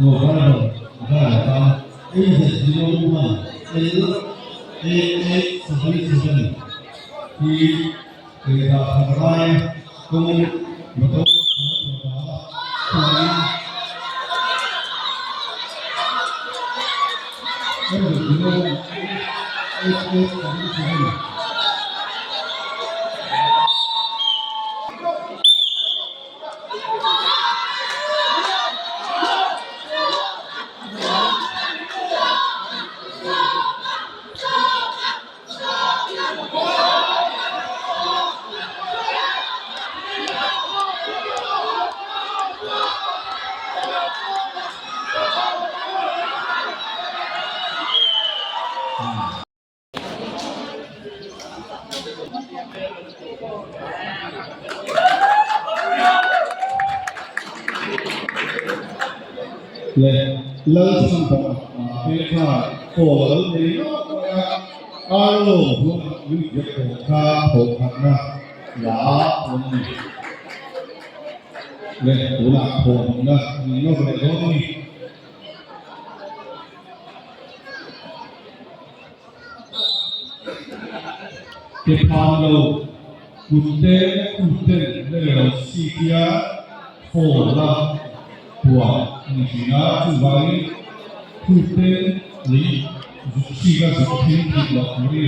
Driver driver tan AZ01 L 8877 hi ke dah khat lai kawng motor kal tur dana chuangin AZ01 L 8877. Leh Lalchhandama te khan call a lo nei nawk mai a, Arlo huan unit vek tawh kha thawhkhatna la a awm a ni. Leh tunah thawhhnihna ni nawk leh dawn a ni. Ke phan lo kut te kut ten leh lo sikia phone la tuah a ni thin a, chuvangin kut ten lei zuk sika zuk thleng thei loh tur a ni.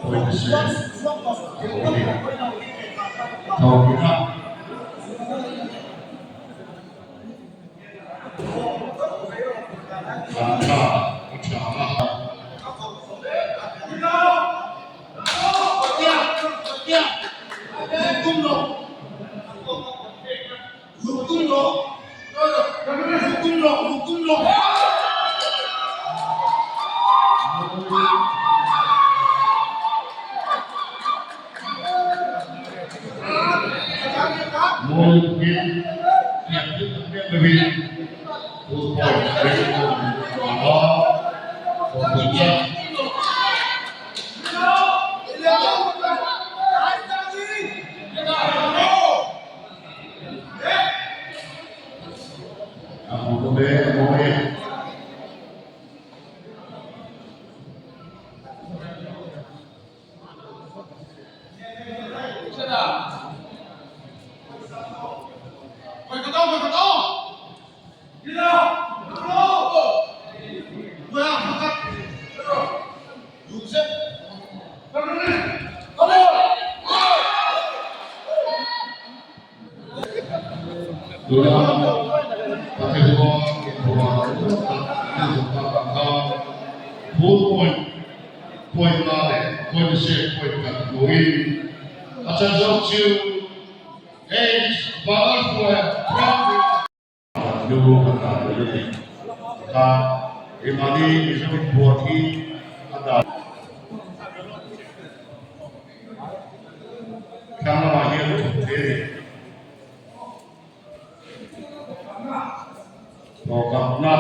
Point se a ni. Thawkina. Kan tha a tha a. Mawi lutukin hniam deuh tak miah lovin two point rainbow a thawhpui a. A hmuhnawm e, a mawi e. Tuna Patehoa inbual tak an zawh tak ang kha full point point la leh point share point khat hmuhin a chan zawk chu H Vanlalhruaia Brown. Nu kan dah tel a ni. Tikhan keimahni Mizo inbuat hi a dah. Thlang lamah hian a thawk thei a ni. Thawkakna.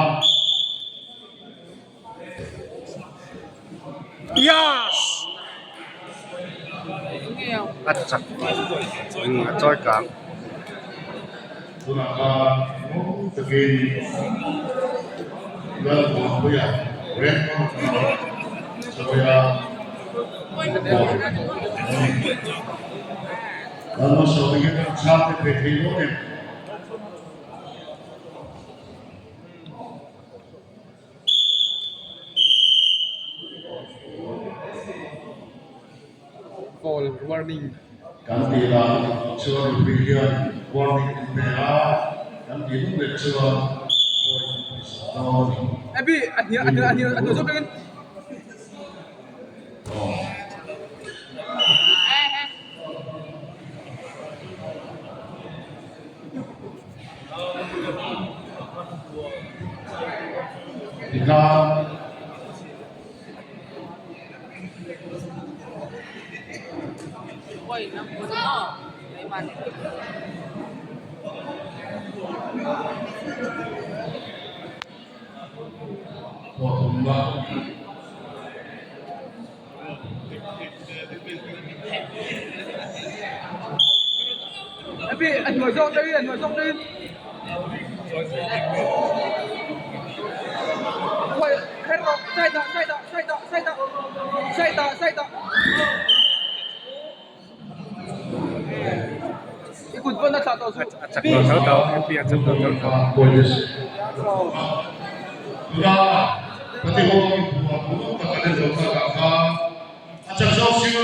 A chak a chawi kang. Tunah khan nung takin Lalmuanpuia record chawia bawi a ni. Lalmalsawma hian a chhangte pe thei dawn em? Call warning. Kan tih dan chuan mipui hian warning an pe a, kan tih hnung leh chuan point an pe sak dawn a ni. Abby, a hnial a hnial a hnial a hnial zawk takin. Tikhan Pathumna. A chak zawk chu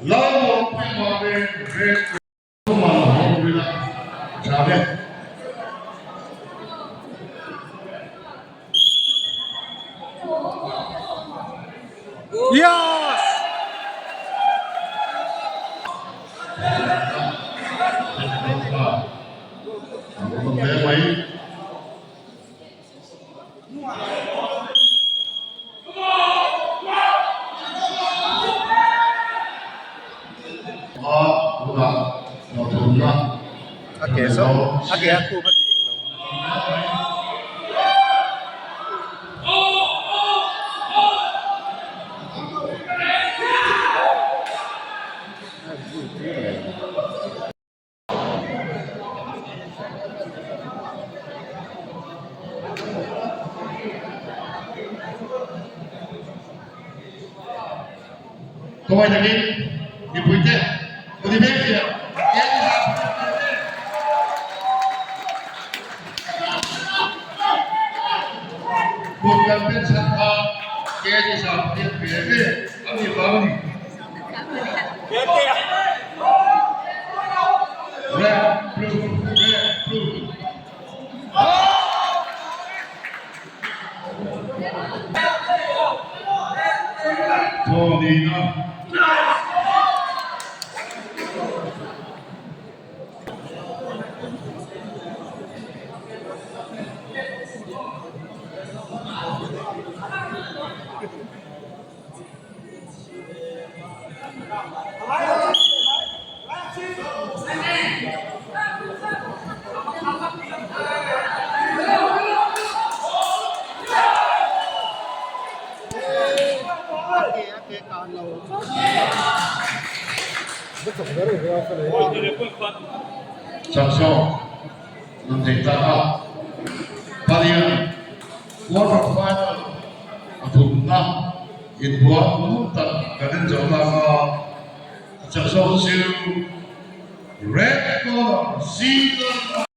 Lalmuanpuii Mame Red Roman Hawngvila tha ve. Yes! Mai. A ke zawk a ke a khum a tih englo. Khawngaih takin mipuite Pu Vekliah Kut kan pen chhan kha KNSA Pathian ve ve an nih vang a ni. Red, blue, red, blue. Thawhnihna. Chakzawk nan thei ta a, Palian quarter final a thumna inbuan ngun tak kan en zawh tak a, a chakzawk chu Red Corner Zealand.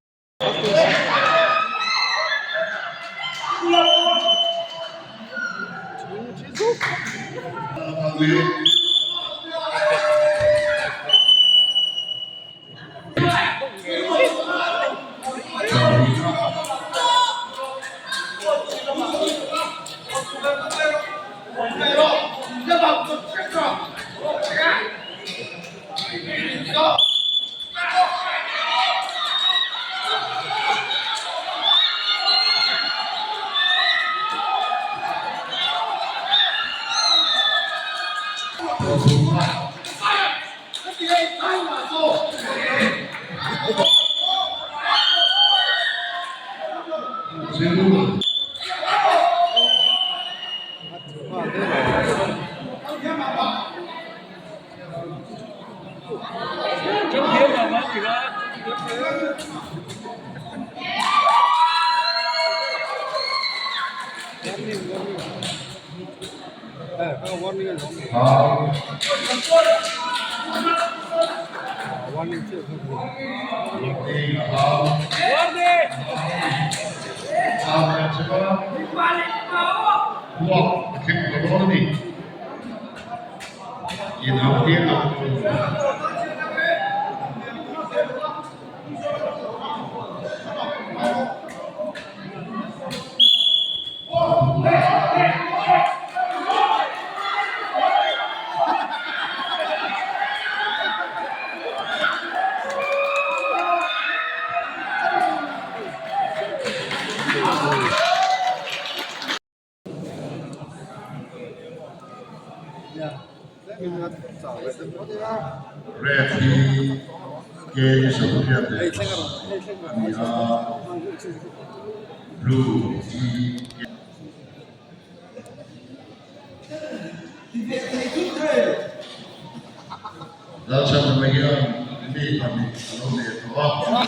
Red hi ke sawmriat leh a ni a, blue hi Lalchhanhima hian mi pahnih a lo nei tawh a.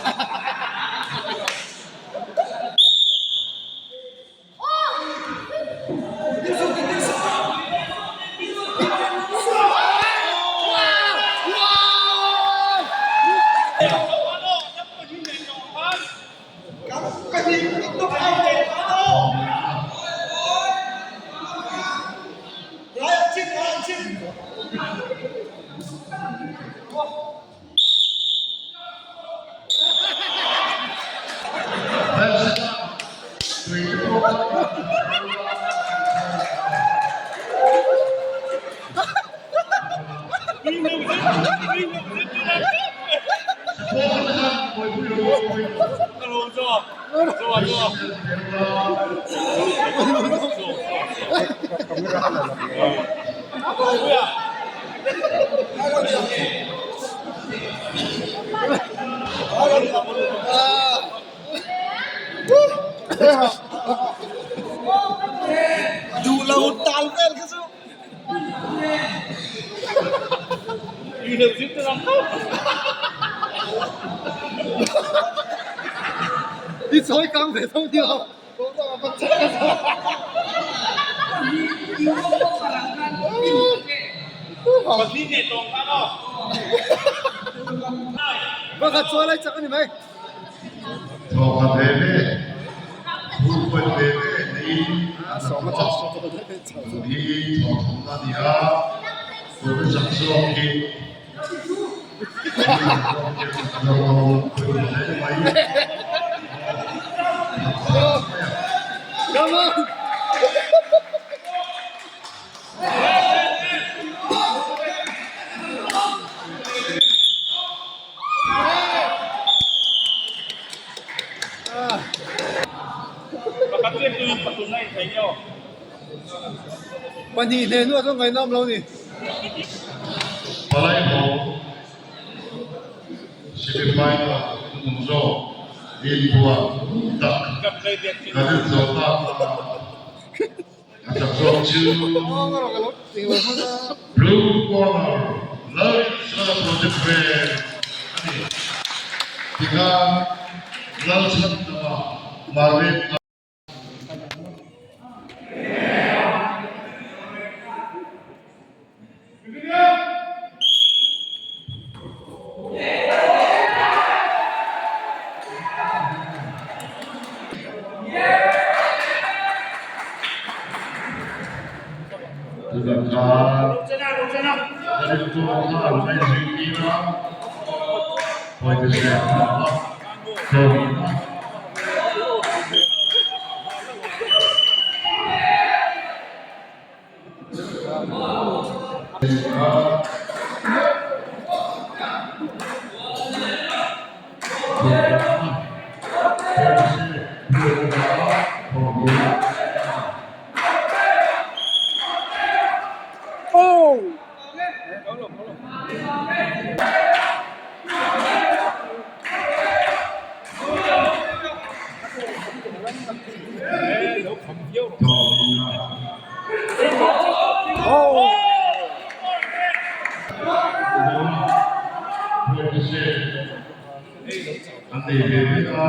Thawkhat ve ve, phurpawih ve ve neiin an awm a, tun hi thawhthawmna a ni a, tuna chak zawk hi. Pahnih hle hnuah chuan ngaihnawm lo ni. Palai ho semi-final hnung zawk inbuah tak kan inzawh tak a, a chak zawk chu Blue Corner Lalchhana Project Ven a ni. Tikhan Lalchhandama Marvin. An nei ve vek a,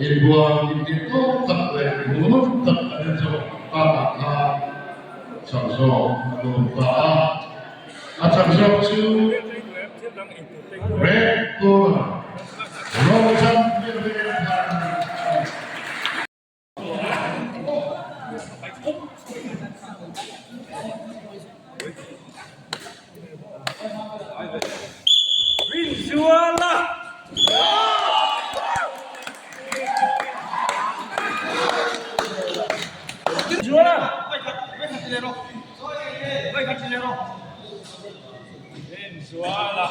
Inbual inti tawk tak leh hmuhnawm tak an en zawh takah khan chak zawk a dawm ta a. A chak zawk chu Red Corner Rochan Mirven Thar a ni. Rinzuala! Rinzuala! Rinzuala! Rinzuala!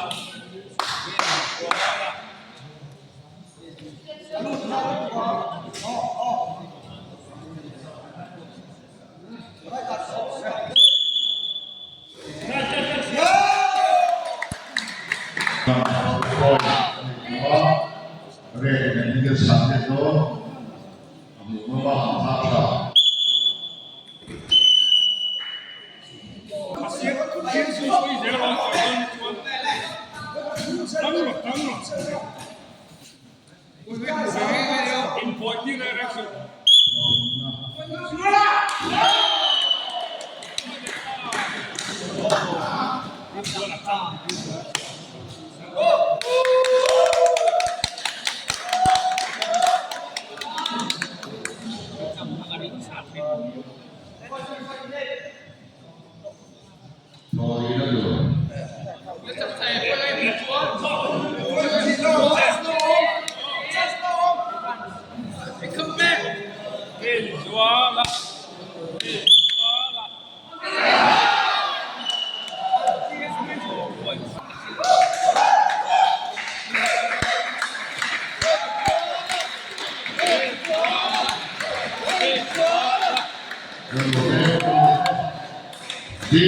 The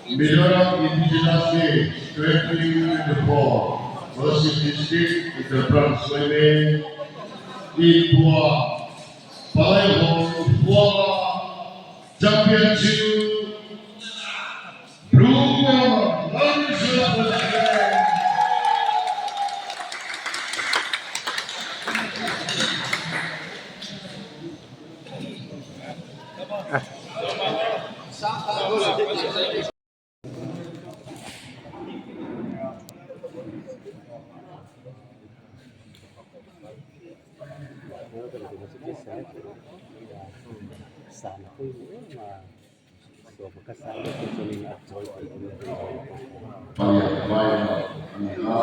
Mizoram Indigenous Day 2024 Kolasib District Inter-Branch Sawime Inkhua Palaihawl Huanga Champion chu Blue Corner Lalrinzuala President. Palian vai a ni a,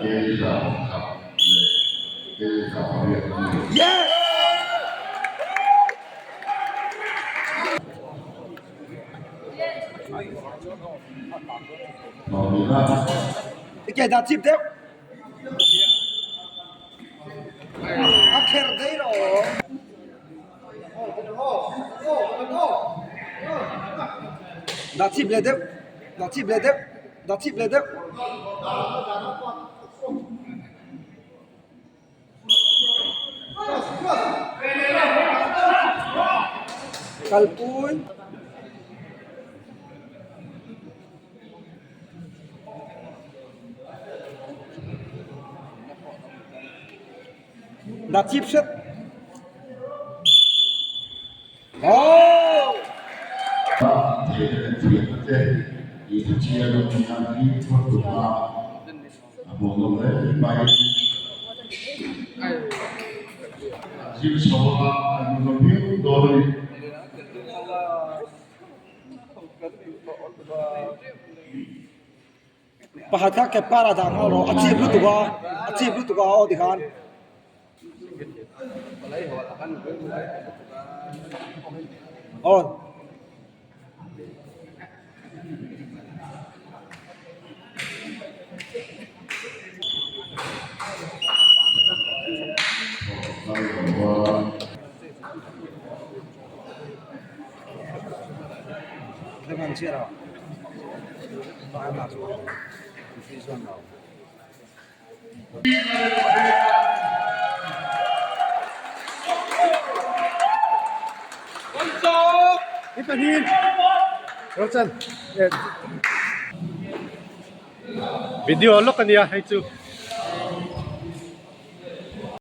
Kei za pakhat leh Kei za pariat a ni. Dah chip leh deuh dah chip leh deuh dah chip leh deuh. Kalpui. Dah chip hret. Oh! Pakhat kha ke par a dah nghal rawh a chip lutuk a a chip lutuk a aw tikhan. Aw. Video lawk a nia hei chu.